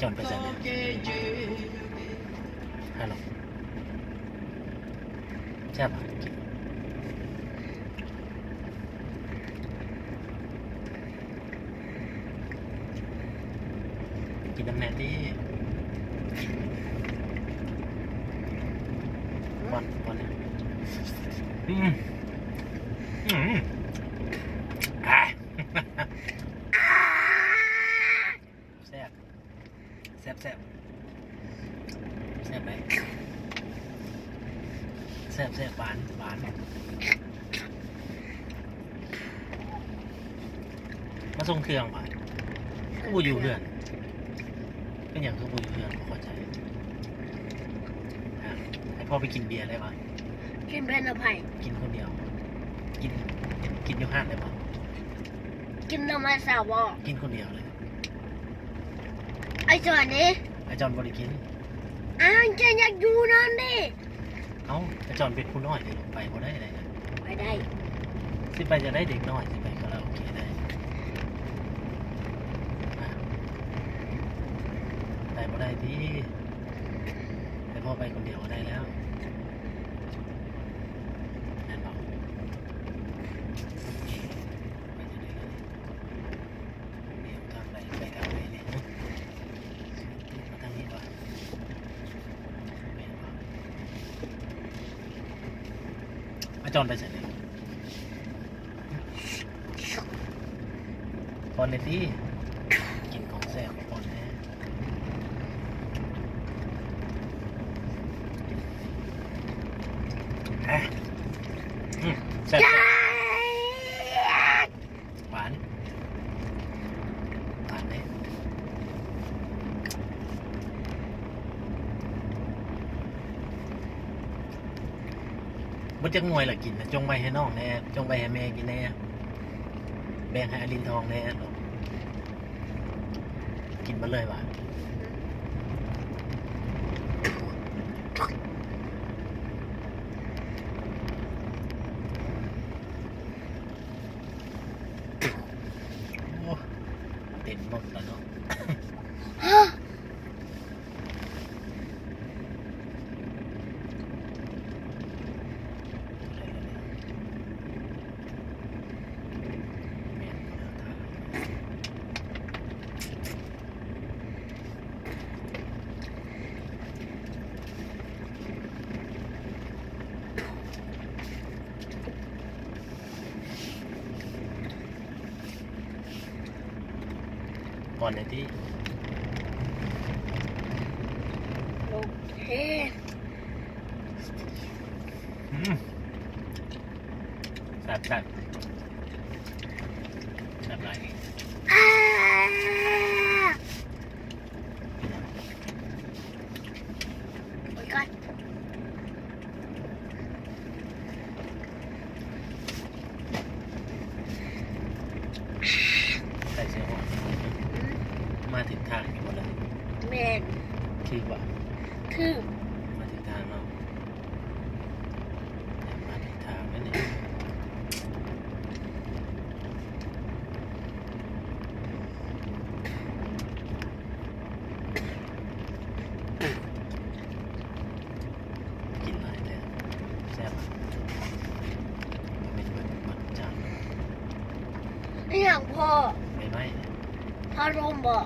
ຈອນໄປໃສແລ້ວ? ຮັລໂຫຼ ແຊບບໍ່? ກິນນຳແດ່ຕິ ປ້ອນ ປ້ອນແດ່ ອືມ ອືມ ອາ ແຊບ ແຊບໆ ແຊບໄດ໋ ແຊບໆ ຫວານ ຫວານ ມາສົ່ງເຄື່ອງຫວາ ຄືບໍ່ຢູ່ເຮືອນ ເປັນຫຍັງຄືບໍ່ຢູ່ເຮືອນ ບໍ່ເຂົ້າໃຈ ໃຫ້ພໍ່ໄປກິນເບຍໄດ້ບໍ່? ກິນເບຍນຳໃຜ? ກິນຄົນດຽວ ກິນ ກິນຢູ່ຮ້ານໄດ້ບໍ່? ກິນນຳອ້າຍສາວບໍ່? ກິນຄົນດຽວເລີຍ. ອ້າຍຈອນເດ? ອ້າຍຈອນບໍ່ໄດ້ກິນ. ອ້າວ ເຈົ້າຢາກຢູ່ນຳເດ? ເອົ້າ ອ້າຍຈອນເປັນຜູ້ນ້ອຍເດ ໄປບໍ່ໄດ້ໃດ໋. ໄປໄດ້. ຊິໄປຈັ່ງໃດ ເດັກນ້ອຍ ຊິໄປຄາຣາໂອເກະໄດ້? ໄປບໍ່ໄດ້ຕິ. ໃຫ້ພໍ່ໄປຄົນດຽວກໍໄດ້ແລ້ວ ແມ່ນບໍ່? ໄປຈັ່ງໃດລະນີ້? ທາງໃດ ໄປທາງໃດນີ້? ມາທາງນີ້ບໍ່? ແມ່ນບໍ່? ອາຈອນໄປໃສນີ້? ກ່ອນແດ່ຕິ ກິນຂອງແຊບກ່ອນແດ່. ອືມ ແຊບໆ ຫວານ ຫວານເດ້. ເບິດຈັກໜ່ວຍລະກິນນະ? ຈົ່ງໄວ້ໃຫ້ນ້ອງແດ່ ຈົ່ງໄວ້ໃຫ້ແມ່ກິນແດ່ ແບ່ງໃຫ້ອາລິນທອງແດ່. ກິນເບິດເລີຍຫວາ? ໂອ້ ເຕັມລົດແລ້ວເນາະ. ກ່ອນແດ່ຕິ ໂອເຄ. ອືມ ແຊບໆ ແຊບຫຼາຍ. ໃສ່ເສື້ອຫອມ ອືມ ມາຖືກທາງຢູ່ບໍ່ລະ? ແມ່ນ. ຖືກບໍ່? ຖືກ. ມາຖືກທາງເນາະ. ມາຜິດທາງແລ້ວນີ້. ກິນຫຼາຍແທ້ ແຊບ. ເປັນເບິດ ເບິດຈານ. ອີຫຍັງພໍ່? ໃບໄມ້. ພັດລົມບໍ?